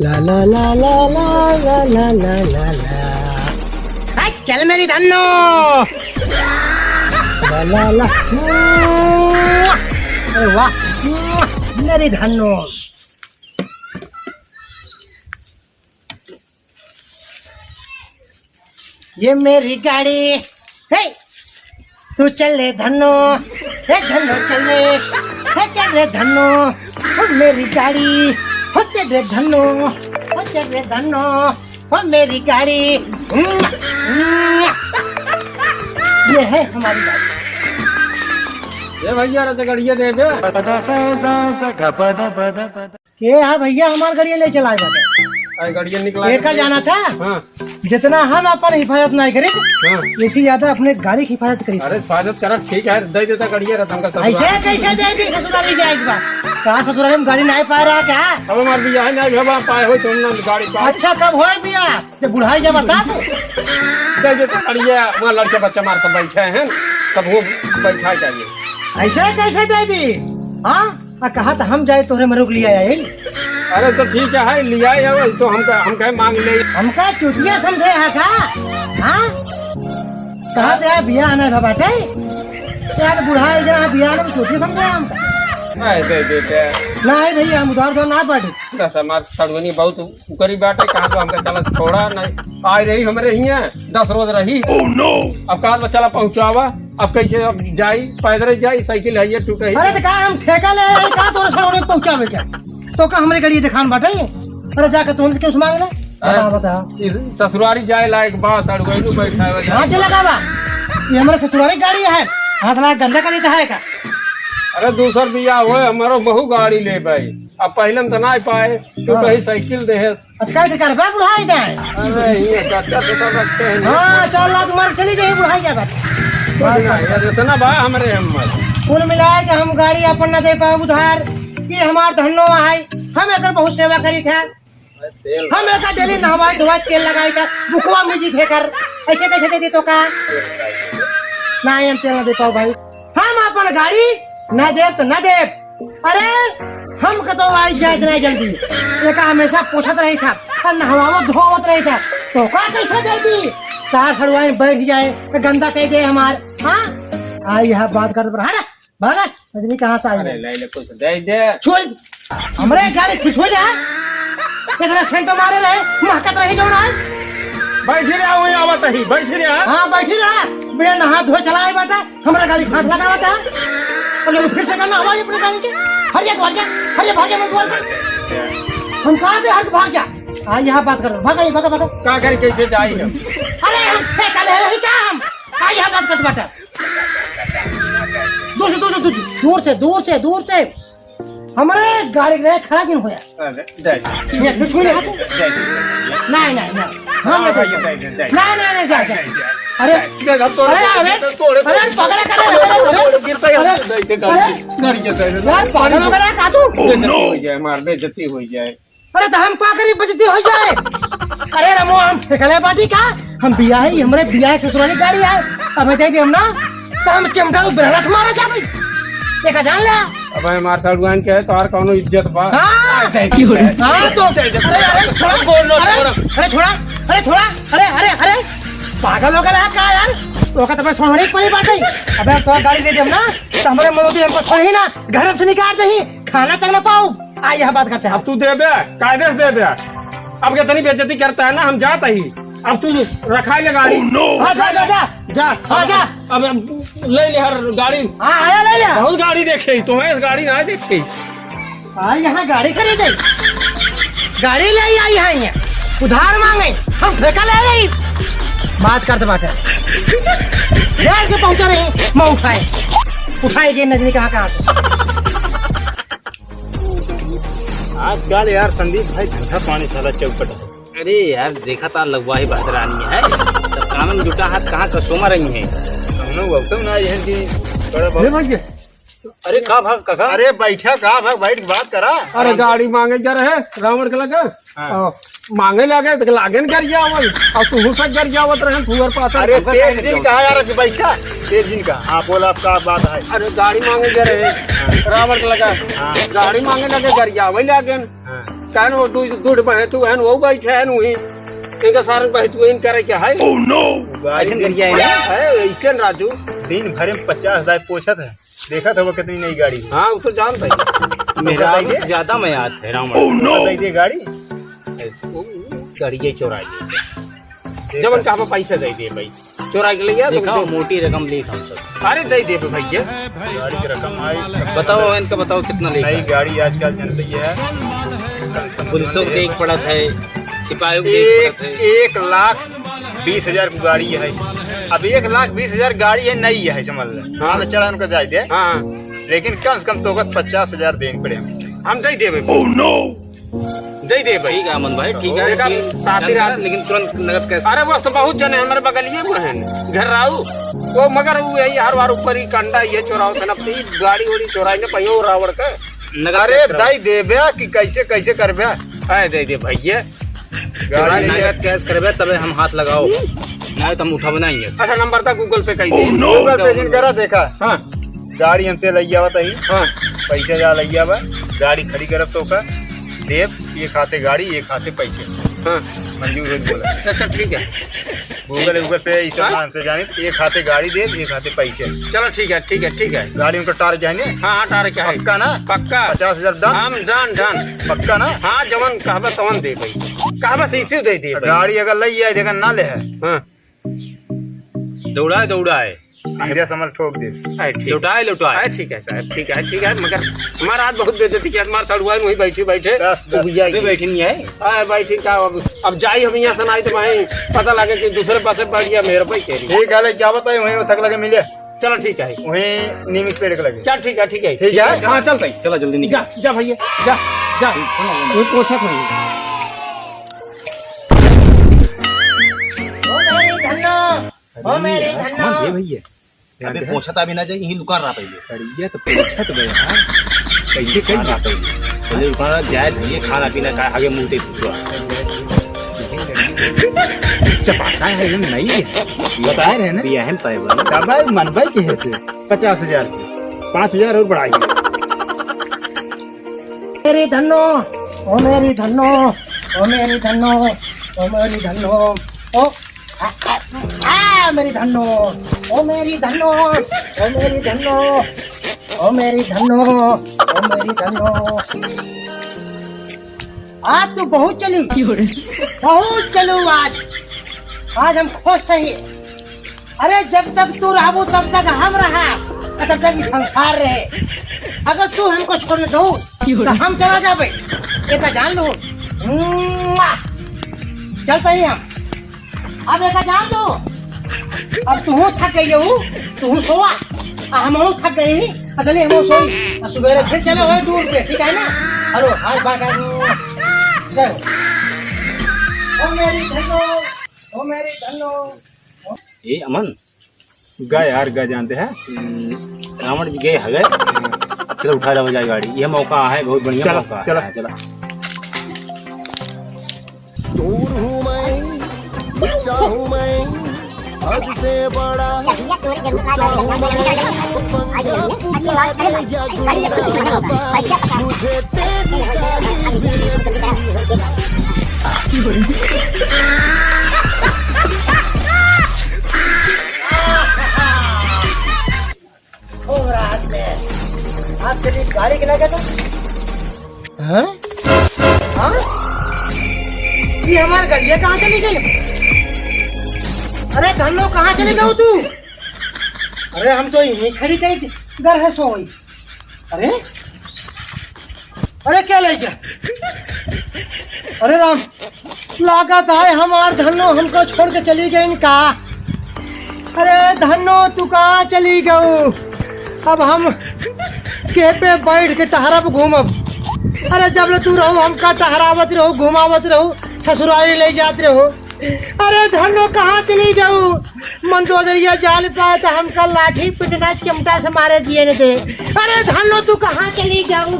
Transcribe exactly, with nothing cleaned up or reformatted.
ला, ला, ला। आ, चल मेरी धन्नो। ला, ला, ला। अरे वाह, मेरी धन्नो। ये मेरी गाड़ी, हे, तू चल रे धन्नो, हे धन्नो चल रे, हे चल रे धन्नो, हो मेरी गाड़ी, हो चल रे धन्नो, हो चल रे धन्नो, हो मेरी गाड़ी। ये है हमारी गाड़ी। ए भैया, रजगड़िया देबे। के हा भैया हमार गड़िया ले चलाए बाटे? अरे गड़िया निकला के एका दे। जाना था? हाँ। जितना हम अपन हिफाजत नहीं करी, हाँ। इसी ज्यादा अपने गाड़ी की हिफाजत करी। अरे हिफाजत करत ठीक है, दे देता गड़िया रहता हमका ससुराल। ऐसे कैसे दे दी ससुराल ही जाए एक बार? कहाँ ससुराल में गाड़ी नहीं पा रहा क्या? अब हमार बियाह नहीं भवा पाए हो तो ना गाड़ी पाए। अच्छा कब होए बियाह? जब बुढ़ाई जब बता दो। दे देता गड़िया, वहाँ लड़के बच्चा मार सब बैठे हैं, तब वो बैठा जाइए। ऐसे कैसे दे दी? हाँ? आ कहा तो हम जाए तोहरे मरुक लिया आए। अरे तो ठीक है, लिया आए तो हम कहे, हम कहे मांग ले। हमका चुतिया समझे है का? हाँ? कहा थे यार बियाह ना था बाटे? यार बुढ़ा है जहाँ बियाह में चुतिया समझे हमका। नहीं दे देते। नहीं भैया हम उधार उधार ना बाटे। दस हमार सड़ुआनी बहुत उकरी बाटे, कहाँ तो हमका चला छोड़ा नहीं। आए रही हमरे हियाँ, दस रोज रही। Oh no! अब कहा तो चला पहुँचावा, अब कैसे अब जाई, पैदल जाई, साइकिल है ये टूटे ही। अरे तो का हम ठेका ले रहे का तोरे सड़ुआनी पहुँचावे क्या? तो का हमरे गड़िया दिखान बाटे? अरे जाके तोहन से क्यों मांग ले? बता, अरे, बता। इस ससुरारी जाए लायक बा, सड़ुआइनु बैठा है। हाँ, चला का बा? ये हमारे ससुरारी गाड़ी है। हाथ लायक गंदा कर देता है का? अरे दूसर बियाह होए, हमारो बहू गाड़ी ले भाई। अब पहले में तो ना पाए, तो हाँ। कहीं साइकिल दे है। अच्छा, का कर बा बुढ़ाई दे? अरे, ये चाचा से तो रखते हैं। हाँ, चल, लात मार चली गई बुढ़ाई जाकर। कुछ ना, यार, इतना बा हमरे हिम्मत। कुल मिलाए के हम गाड़ी अपन न दे पाए उधार, कि हमार धन्नो है, हम एकर बहुत सेवा करी थे। तेल हम एकर डेली नहवाई धोवाई, तेल लगाई कर, बुकवा में जी थे कर, ऐसे कैसे दे दी तो का? नहीं, हम तेल ना दे पाओ भाई, हम अपन गाड़ी ना देब तो ना देब। अरे, हम कतो आई जाए इतना जल्दी, एका हमेशा पोछत रही था और नहवावत धोवत रही था, तो का कैसे दे दी? चार सड़ुआई बैठ जाए तो गंदा कह दे हमार, हाँ? आ, यह बात कर पर, हट। भागा, रजनी कहाँ से आई अरे, है? ले ले, कुछ दे दे। छोड़, हमरे गाड़ी खुश हो जा। इतना सेंट मारे रहे, महकत रही जो रहा। बैठी रहा, वहीं आवत ही, बैठी रहा। हाँ, बैठी रहा। बिना नहा धोए चला आए बेटा, हमरा गाड़ी हाथ लगावा था। अब लोग फिर से करना हमारी अपने गाड़ी के। हट जा, हट जा, हट जा, भाग जा, मैं बोल। हम कहाँ थे, हट, भाग जा। हाँ, यहाँ बात कर, भागा, ये भागा, भागा। का करी, कैसे जाई हम? अरे, हम फेंका ले रही क्या हम? हाँ, यहाँ बात कर, बेटा। दूर से, दूर से, दूर से, दूर से, दूर से, दूर से। हमरे गाड़ी के खड़ा क्यों होया? अरे, जाए। ये कुछ नहीं है। जाए। नहीं, नहीं, नहीं। हम हाँ, नहीं भाई, जाए। जाए, जाए। नहीं, नहीं, नहीं, जाए, जाए। जाए, जाए। अरे, जाए, जाए, तोड़े, अरे, अरे, तोड़े, अरे, तोड़े, पागल है, तोड़े, अरे, तोड़े, अरे, गिरता है, अरे, जाए, जाए, अरे, गाड़ी, गाड़ी, गाड़ी, गाड़ी। यार, पागल हो गया क्या तू? बेइज्जती हो जाए, हमार बेइज्जती हो जाए। अरे, तो हम का करी, बेइज्जती हो जाए। अरे, रमो, हम ठेका ले बाटी का? हम बियाह है, हमरे बियाह के ससुराली गाड़ी है, हमें दे दे हम ना, तो हम चिमटा को बेलस मारा क्या भाई? देखा जान ले। अबे हमार सड़ुआन के है, तोहार कौनो इज्जत बा? हाँ। आ, दे दे, दे दे। हाँ, तो दे दे। अरे, अरे, छोड़ा, बोल लो, अरे, छोड़ा। अरे, छोड़ा, अरे, छोड़ा, अरे, अरे, अरे, पागल हो गया का यार? तो का तुम्हें सोहनी पड़ी बात है। अबे तो गाड़ी दे दे हम ना, तो हमारे मदद हमको छोड़ ही ना, घर से निकाल दे ही, खाना तक ना पाओ। आ, यह बात करते हैं। अब तू देबे, कायदे से देबे। अब कितनी बेइज्जती करता है ना, हम जाता ही। अब तू रखा ले गाड़ी। Oh, no! हाँ, जा, जा, जा। जा। हाँ, जा। अब, अब ले ले हर गाड़ी। हाँ, आया ले ले। बहुत गाड़ी देखे ही, तुम्हें इस गाड़ी ना देखे ही। हाँ, यहाँ गाड़ी खरीदे। गाड़ी ले आई, आई है ये। उधार मांगे, हम ठेका ले आई। बात करते बाटे। यार के पहुंचा रही, मैं उठाए। उठाए गए नजनी कहाँ, कहाँ से। आजकल यार संदीप भाई धंधा पानी साला चौपट है। अरे यार, देखा था लगवा ही बहदरानी है। सब काम में जुटा हाथ कहाँ कसोमा रही है। हम लोग अब तो ना यह कि बड़ा ए बहुत भाई, अरे का भाग काका? अरे बैठा का भाग, बैठ के बात करा। अरे गाड़ी मांगे जा रहे रावण के लगा। हाँ। आ, मांगे लगे तो लागे न गरियावल। अब तू हुसक गरियावत रहे, फुअर पाथर अरे हमका तेज काहे दिन गरियावत? कहा यार, बैठा। तेज दिन का। हाँ, बोला, आपका बात है। अरे गाड़ी मांगे जा रहे रावण के लगा। हाँ। गाड़ी मांगे लगे गरियावे लागे। हाँ। कान वो दू, दू ठे बहे तू, हन वो बैठे हन वहीं। इनका सारन बहे तू, इन करे क्या है? Oh no! गाड़ी ऐसन दिन करिया है ना? है, ऐसन राजू। दिन भर में पचास हजार पोछत है। देखा था वो कितनी नई गाड़ी है। हाँ, वो तो जानता ही। मेरा बताइए। ज्यादा मैं याद है, रावण। Oh no! बताइए गाड़ी। वो गाड़ी ये चोराई है। देखा। जवन कहा पैसा दे दे भाई। चोरा के ले गया तो देखा, दे। मोटी रकम ली हम सब। अरे दे दे भैया। गाड़ी की रकम आई। बताओ, इनका बताओ कितना लेगा। नई गाड़ी आजकल जनते ही है। पुलिसों को देख पड़त है, सिपाहियों को देख एक, पड़त है। एक लाख बीस हजार की गाड़ी है। अब एक लाख बीस हजार गाड़ी है, नई है, समझ ले। हाँ। हाँ, चला उनका जाए दे। हाँ। लेकिन कम से कम तो पचास हजार देने पड़े हम। हम दे देबे। Oh no! दे दे भाई। ठीक है अमन भाई, ठीक है, देखा, लेकिन साथी रात लेकिन तुरंत नगद कैश। अरे वो तो बहुत जने हमारे बगलिए में हैं, घर राऊ। वो मगर वो यही हर बार ऊपर ही कंडा ये चोराओ थे ना, तो ये गाड़ी वाड़ी चोराई ने पहियो रावण का। नगद अरे कैश कराओ। दे देबे कि कैसे, कैसे करबे? अरे दे दे भैया। गाड़ी गाड़ी नगद कैश करबे तबे हम हाथ लगाओ, नहीं तो हम उठाबे नहीं है। अच्छा नंबर था Google Pay कर दे। Oh no! Google Pay जिन करा देखा। हाँ। गाड़ी हमसे लइ आवत ही। हाँ। पैसा जा लइ आवा, गाड़ी खड़ी करब तो का देब, एक हाथे गाड़ी, एक हाथे पैसे। हाँ। मंजूर हो बोला। अच्छा, ठीक है। Google, Google Pay, ई सब हाँ? नाम से जाने, एक हाथे गाड़ी देब, एक हाथे पैसे। चलो, ठीक है, ठीक है, ठीक है। गाड़ी उनका टार जाने। हाँ, हाँ, टार क्या है? पक्का ना? पक्का। पचास हजार done? हम done, done। पक्का ना? हाँ, जवन कहबे तवन दे भाई। कहबे से इसी दे दे भाई। गाड़ी अगर लइ आए, अगर ना ले है। हाँ। दौड़ाए, दौड़ाए। सीधे समझ ठोक दे। अरे ठीक। लौटाए, लौटाए। अरे ठीक है साहब, ठीक है, ठीक है, मगर हमारा आज बहुत बेइज्जती किया, हमारा सड़ुआ वहीं बैठी बैठे। बस, बस। उबिया अबे गई। बैठी नहीं है। अरे बैठी का, अब, अब जाई हम यहाँ से, नहीं तो वहीं पता लगे कि दूसरे पासे बैठ गया, मेरे पे कह रही। ठीक है, ले क्या बताए, वहीं वो थक लगे मिले। चलो ठीक है। वहीं नीम के पेड़ के लगे। चल ठीक है, ठीक है। ठीक है। हाँ, चलते हैं। चलो जल्दी निकल। जा, जा भैया, जा, जा। वो पोछा खोइए। ओ मेरी धन्नो। ओ मेरी धन्नो। अरे भैया, अबे पोछा तो अभी ना जाए, यहीं लुका रहा पहले। अरे ये तो पोछा तो गया। कैसे कहीं रहा पहले? पहले लुका रहा, जाए धनिया खाना पीना का आगे मुंह देख। चपाता है, ये नहीं है। बताए रहे ना। बियाहन तय बा। दबाई मनबाई के है से पचास हजार के, पाँच हजार और बढ़ाई। मेरी धन्नो, ओ मेरी धन्नो, ओ मेरी धन्नो, ओ मेरी धन्नो, ओ, आ, आ, आ, मेरी धन्नो, ओ मेरी धन्नो, ओ मेरी धन्नो, ओ मेरी धन्नो, ओ मेरी धन्नो। आज तू बहुत चली, बहुत चलू आज, आज हम खुश सही। अरे जब तक तू रहबू तब तक हम रहा, तब तक ई संसार रहे। अगर तू हमको छोड़ दो तो हम चला जाबे, एका जान लो। मुआ! चलते ही हम। अब एका जान दो, अब तू थक गई हो, तू सोवा, आ हम थक गई, असली हम सोई, आ सुबेरे फिर चले हुए टूर पे, ठीक है ना? Hello, hi bye bye. जय हो। ओ मेरी धन्नो, ओ मेरी धन्नो। ए अमन, गा यार, गा जानते हैं? हम्म, रावण जी गए हवे। चलो उठा जावा जाए गाड़ी, ये मौका है, बहुत बढ़िया चला, मौका चला। है, चला। चोर हूँ मैं, बच्चा हूँ मैं, हद से बड़ा बच्चा हूँ मैं। मुझे तेरी गाड़ी भी खूब राहत में। आप चलिए गाड़ी के लगे तो। हाँ? हाँ? ये हमार गड़िया कहाँ चली गई? अरे धन्नो, कहाँ चली गई तू? अरे हम तो यहीं खड़ी करी घर है सोई। अरे, अरे क्या ले गया? अरे राम, लागत है हमार धन्नो हमको छोड़ के चली गई का? अरे धन्नो, तू कहाँ चली गऊ? अब हम के पे बैठ के टहरब घूमब? अरे जब ले तू रहू हमका टहरावत रहू, घुमावत रहू, ससुरारी ले जात रहू। अरे धन्नो, कहाँ चली गऊ? मंदोदरिया जान पाए तो हमका लाठी पिटना, चिमटा से मारे जिए न दे। अरे धन्नो, तू कहाँ चली गऊ?